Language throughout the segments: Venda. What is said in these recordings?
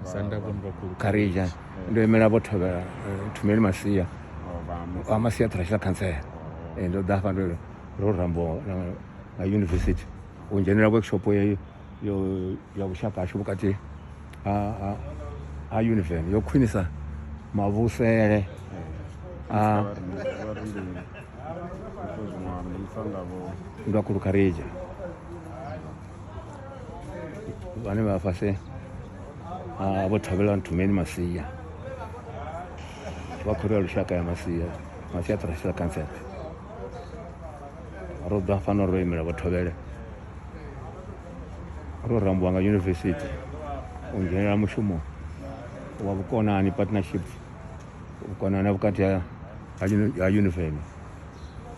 Musanda vho Ndwakhulu Kharija, ndo imela vho Thovhela Thumeli Masia wa Masia Traditional Council. Ndo ḓa hafha ndo ro rambiwa nga yunivesithi u dzhenela workshop yo ya vhushaka hashu vhukati ha ha Univen yo khwinisa mavhusele a Ndwakhulu Kharija vhane vha fhasi ha vho Thovhela Nthumeni Masia vha khoro ya lushaka ya Masia, Masia Traditional Council. Ro ḓa fhano ro imela vho Thovhele, ro rambiwa nga yunivesithi u dzhenela mushumo wa vhukonani, partnership, vhukonani vhukati ha ha Univen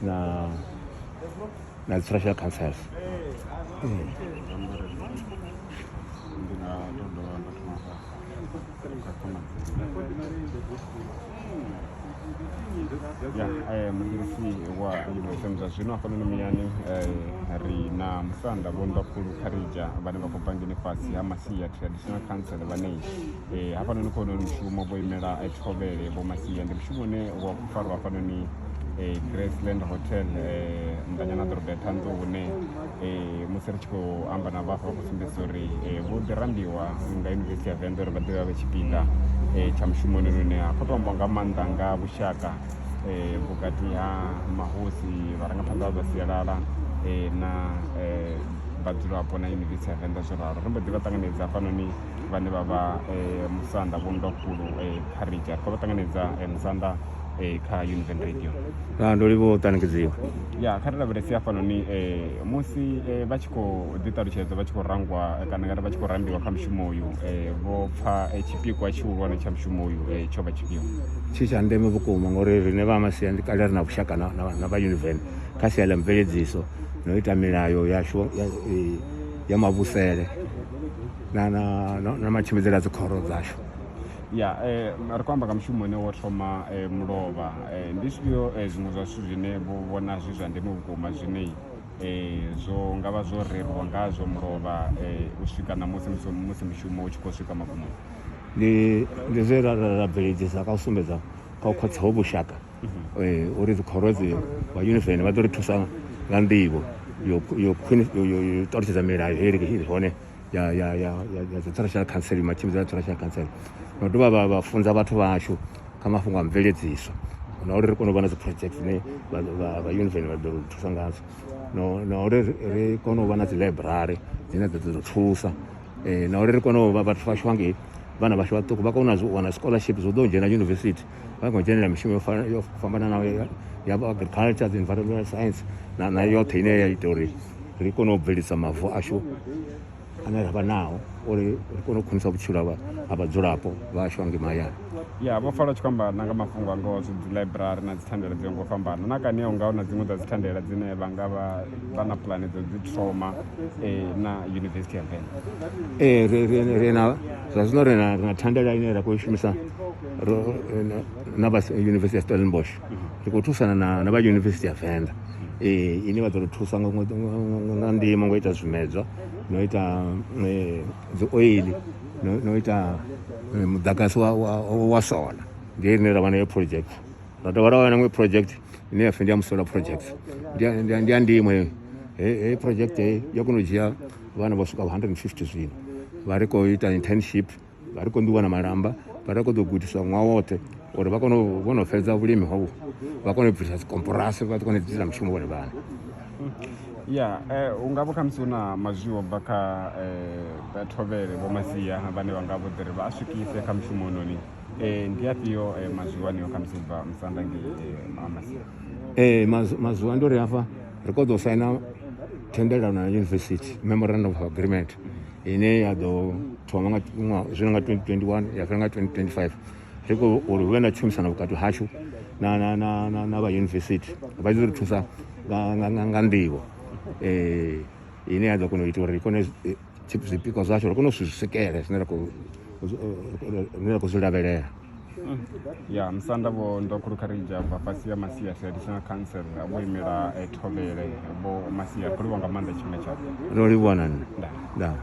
na na dzi traditional councils. Ndi nga tou dovha nda thoma fhasi kha khonadzeo. Ya mugudisi wa Univen zwa zwino hafhanoni muyani ri na musanda Vho Ndwakhulu Kharija vhane vha khou bva ngeni fhasi ha Masia Traditional Council vhane hafhanoni kha honoyu mushumo vho imela Thovhele Vho Masia. Ndi mushumo une wa khou farwa hafhanoni Graceland Hotel nnḓanyana ḓorobo ya Ṱhohoyanḓou hune musi ri tshi khou amba na vhafha vha khou sumbedzisa uri vho ḓi rambiwa nga Yunivesithi ya Venḓa uri vha ḓe vha vhe tshipiḓa tsha mushumo une une ha khou tou ambiwa nga maanḓa nga vhushaka vhukati ha mahosi, vharangaphanḓa vha zwa sialala na vhadzulapo na Yunivesithi ya Venḓa zwo ralo. Ri mbo ḓi vha ṱanganedza hafhanoni vhane vha vha musanda Vho Ndwakhulu Kharija, ri khou vha ṱanganedza musanda kha Univen Radio. Ndo livhuwa u ṱanekedziwa. Ya kha ri lavhelese hafhanoni musi vha tshi khou ḓiṱalutshedza vha tshi khou rangwa kana ngari vha tshi khou rambiwa kha mushumo uyu vho pfa tshipikwa tshihulwane tsha mushumo uyu tsho vha tshifhio? Tshi tsha ndeme vhukuma ngori riṋe vha Masia ndi kale ri na vhushaka na vha Univen kha sia ḽa mveledziso na u ita milayo yashu ya mavhusele na na na matshimbidzele a dzikhoro dzashu. Ya ri khou amba nga mushumo une wo thoma mulovha ndi zwifhio zwiṅwe zwa zwithu zwine vho vhona zwi zwa ndeme vhukuma zwine zwo nga vha zwo rerwa ngazwo mulovha u swika ṋamusi musi mushumo u tshi khou swika magumoni? Ndi zwe ra bveledzisa kha u sumbedza kha u khwaṱhisa ho vhushaka uri dzikhoro dzi vha Univen vha ḓo ri thusa nga nḓivho yo yo yo ṱalutshedza milayo heyi hone ya ya ya ya dzi traditional council, matshimbidzele a traditional council, na u dovha vha funza vhathu vhashu kha mafhungo a mveledziso na uri ri kone u vha na dzi project dzine vha Univen vha ḓo thusa ngadzo, na uri ri kone u vha na dzi library dzine dza ḓo thusa, na uri ri kone u vha vhathu vhashu hangei vhana vhashu vhaṱuku vha kone u wana scholarship zwo ḓo dzhena yunivesithi vha khou dzhenelela mishumo yo fhambananaho ya agriculture, dzi environmental science na yoṱhe ine ya ita uri ri kone u bveledzisa mavu ashu ane ra vha nao uri ri kone u khwinisa vhutshilo ha vhadzulapo vhashu hangei mahayani. Ya vho Pfala tshi khou amba na nga mafhungo a ngaho dzi ḽaiburari na dzi thandela dzo ngo fhambana na kani hu nga na dziṅwe dza dzi thandela dzine vha nga vha vha na pulane dzo dzi thoma na Yunivesithi ya Venḓa. Ee ri na zwa zwino ri na thandela ine ra khou i shumisa na vha Yunivesithi ya Stellenbosch, ri khou thusana na vha Yunivesithi ya Venḓa ine vha ḓo ri thusa nga ndimo ngo ita zwimedzwa no ita dzi oiḽi no ita muḓagasi wa sola. Ndi ine ra vha nayo project, ra dovha ra vha na iṅwe project ine ya pfhi ndi ya Musola project, ndi ya ndimo heyi. Heyi project heyi yo kona u dzhia vhana vho swika 150 zwino vha ri khou ita internship, vha ri kho ḓi wana malamba, vha ri khou ḓo gudiswa ṅwaha woṱhe uri vha kone u vhono fhedza vhulimi hovhu vha kone u bvisa dzikomporasi vha kone u ḓiitela mushumo vhone vhaṋe. Ya hu nga vha khamusi hu na mazwiwo bva kha Thovhele Vho Masia vhane vha nga vho ḓi ri vha a swikise kha mushumo hounoni ndi afhio mazwiwo aneo khamusi ubva musanda ngei ha Masia? Ee mazwiwa ndi uri hafha ri khou ḓo saina thendelano na yunivesithi, memorandum of agreement ine ya ḓo thoma nga zwino nga 2021 ya fhela nga 2025. Ri khou uri hu vhe na tshumisano vhukati hashu na na na na, na vha yunivesithi vha tshi ri thusa nga, nga, nga, nga nḓivho ine ya ḓo kona u ita uri ri kone zwipikwa zwashu ri kone u zwi swikele zwine ra khou zwine ra khou zwi lavhelela. Ya musanda Vho Ndokhulu Kharija bva fhasi ya Masia Traditional Council vho imela Thovhele Vho Masia, ri khou livhuwa nga maanḓa tshifhinga tshavho. Ro livhuwa na nṋe. Ndaa.